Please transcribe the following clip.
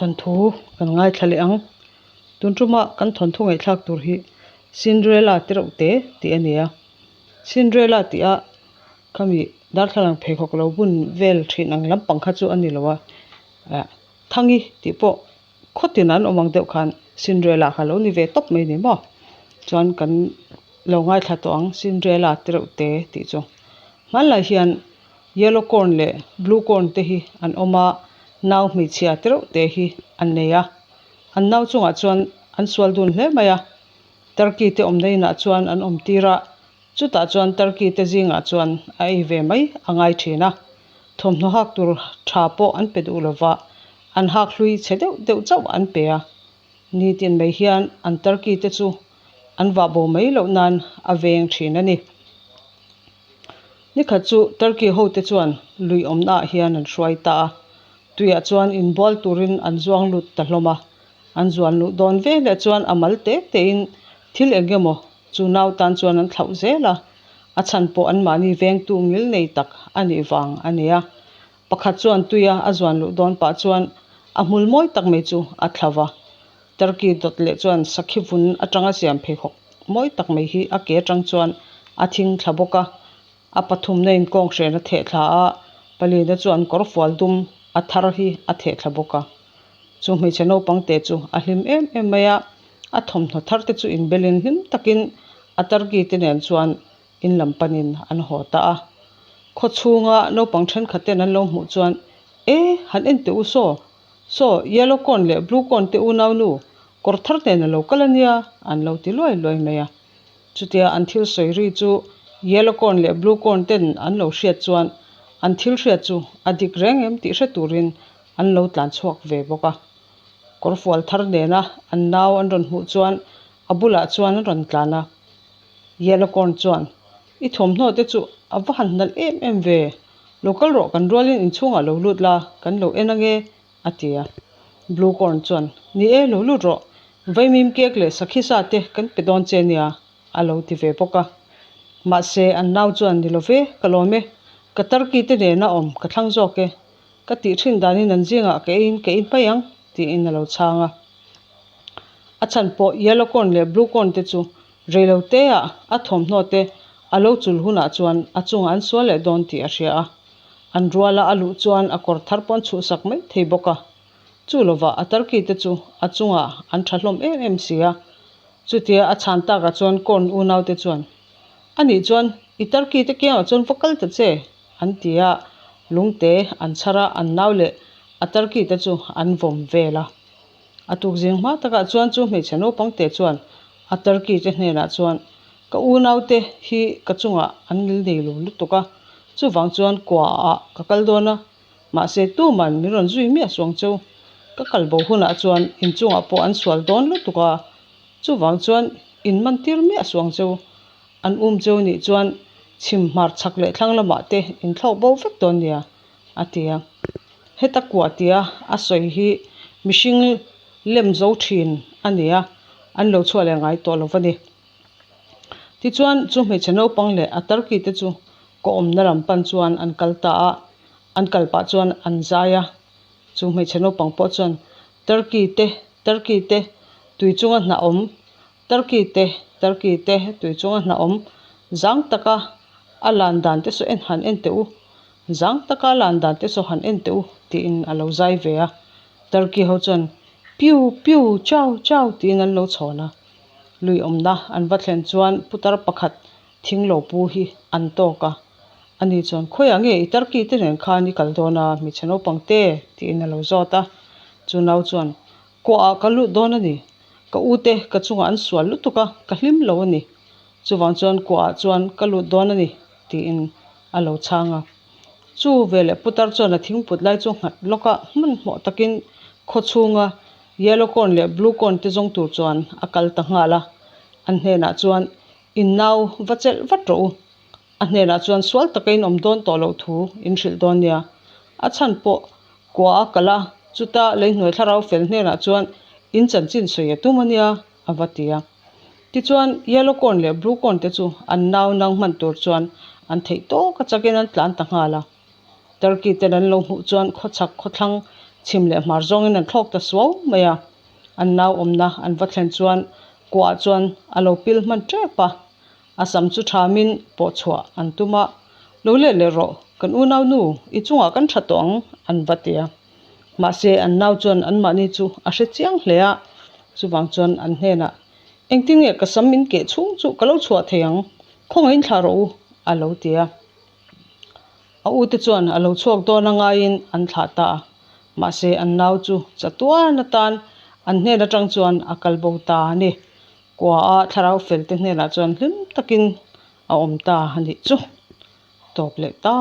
Thawnthu kan ngaithla leh ang. Tun tuma kan thawnthu ngaihthlak tur hi Cinderella te reuh te tih a ni a. Cinderella tih a khami darthlalang pheikhawk lo bun vel thin ang lampang kha chu a ni lo a. Ah Thangi tih pawh khawtin an awm ang deuh khan Cinderella kha lo ni ve tawp mai ni maw? Chuan kan lo ngaithla tawh ang Cinderella te reuh te tih chu. Hmanlai hian yellow corn leh blue corn te hi an awm a, nau hmeichhia te reuh te hi an nei a. An nau chungah chuan an sual dun hle mai a, Turkey te awmna inah chuan an awm tir a, chutah chuan Turkey te zingah chuan a ei ve mai a ngai thin a. Thawmhnaw hak tur tha pawh an pe duh lova, an hak hlui chhe deuh deuh chauh an pe a. Nitin mai hian an Turkey te chu an vah bo mai loh nan a veng thin a ni. Nikhat chu Turkey hote chuan lui awmna ah hian an hruai ta a, tuiah chuan inbual turin an zuang lut ta hlawm a. An zuan luh dawn ve leh chuan a mal te tein thil eng emaw chu nau tan chuan an thlauh zel a, a chhan pawh anmahni vengtu ngil nei tak a nih vang a ni a. Pakhat chuan tuia a zuan luh dawn pah chuan a hmul mawi tak mai chu a thla va. Turkey dawt leh chuan sakhi vun atanga siam pheikhawk mawi tak mai hi a ke atang chuan a thing thla bawk a. A pathumna in kawnghren a theh thla a, palina chuan kawrfual dum a thar hi a theh thla bawk a. Chu hmeichhe naupang te chu a hlim em em mai a, a thawmhnaw thar te chu inbelin hlim takin a Turkey te nen chuan in lam panin an haw ta a. Khaw chhunga naupang thenkhat ten an lo hmuh chuan, E, han en teh u saw, saw, yellow corn leh blue corn te unau nu, kawr thar nen a lo kal a nia, an lo ti luai luai mai a. Chutia an thil sawi ri chu yellow corn leh blue corn ten an lo hriat chuan an thil hriat chu a dik reng em tih hre turin an lo tlan chhuak ve bawk a. Kawrfual thar nena an nau an rawn hmuh chuan a bulah chuan an rawn tlan a. Yellow corn chuan, I thawmhnaw te chu a va han nalh em em ve, lo kal rawh kan rualin inchhungah lo lut la, kan lo en ange, a ti a. Blue corn chuan, Ni e, lo lut rawh, vaimim cake leh sakhi sa te kan pe dawn che nia, a lo ti ve bawk a. Mahse, an nau chuan, Ni lo ve, ka lawm e, ka turkey te nena awm ka thlang zawk e, ka tih thin danin an zingah ka eiin ka in mai ang, tiin a lo chhang a. A chhan pawh yellow corn leh blue corn te chu Reilo teah a thawmhnaw te a lo chul hunah chuan a chungah an sual leh dawn tih a hria a. An ruala a luh chuan a kawr thar pawn chhuhsak mai thei bawk a. Chu lovah a turkey te chu a chungah an tha hlawm em em si a. Chutia a chhan takah chuan Corn unau te chuan, Anih chuan i turkey te kiangah chuan va kal ta che, an ti a. Lungte an chhar a, an nau leh a turkey te chu an vawm vel a. A tukzing hma takah chuan chu hmeichhe naupang te chuan a Turkey te hnenah chuan, Ka unaute hi ka chungah an ngil nei lo lutuk a, chuvang chuan kua ah ka kal dawn a, mahse tuman min rawn zui miah suang cheu. Ka kal bo hunah chuan inchungah pawh an sual dawn lutuk a, chuvang chuan in man tir miah suang cheu. An um cheu nih chuan chhim hmar chhak leh thlang lamah te in thlawk bo vek dawn nia, a ti a. Heta kuah tia a sawi hi mihring lem zo thin a ni a, an lo chhuah leh ngai tawh lo va ni. Tichuan, chu hmeichhe naupang leh a turkey te chu ka awmna lam pan chuan an kal ta a, an kal pah chuan an zai a. Chu hmeichhe naupang pawh chuan, Turkey te, Turkey te, tui chunga hna awm, Turkey te, Turkey te, tui chunga hna awm, zang taka a lan dan te saw en han en teh u, zang taka a lan dan te saw han en teh u, tiin a lo zai ve a. Turkey ho chuan piu piu, chau chau tiin an lo chhawn a. Lui awmna an va thlen chuan putar pakhat thing lo pu hi an tawk a. Ani chuan, Khawiah nge i Turkey te nen khan i kal dawn a, hmeichhe naupang te? tiin a lo zawt a. Chu nau chuan, Kuahah ka lut dawn a ni. Ka u te ka chungah an sual lutuk a, ka hlim lo a ni. Chuvang chuan kuahah chuan ka lut dawn a ni, tiin a lo chhang a. Chu veleh putar chuan a thingput lai chu nghat lawk a, hmanhmawh takin khaw chhunga yellow corn leh blue corn te zawng tur chuan a kal ta nghal a. An hnenah chuan, In nau va chelh vat rawh u. A hnenah chuan sual taka in awm dawn tawh loh thu in hrilh dawn nia. A chhan pawh kua a kal a, chuta leihnuai thlarau fel hnenah chuan in chanchin sawi a tum a nia, a va ti a. Tichuan, yellow corn leh blue corn te chu an nau nang hman tur chuan an theih tawk a chakin an tlan ta nghal a. Turkey ten an lo hmuh chuan khawchhak khawthlang Chhim leh hmar zawngin an thlawk ta suau mai a. An nau awmna an va thlen chuan kuah chuan a lo pil hman tep a. A sam chu thamin pawh chhuah an tum a, Lo let leh rawh, kan unau nu, i chungah kan tha tawh ang, an va ti a. Mahse, an nau chuan anmahni chu a hre chiang hle a, chuvang chuan an hnenah, Engtin nge ka sam min keh chhung chu ka lo chhuah thei ang, khawngaihin thlah rawh u, a lo ti a. A ute chuan a lo chhuak dawn a ngaiin an thlah ta a, mahse an nau chu chatuan atan an hnen atang chuan a kal bo ta a ni. Kua a thlarau fel te hnenah chuan hlim takin a awm ta a nih chu. Tawp leh ta.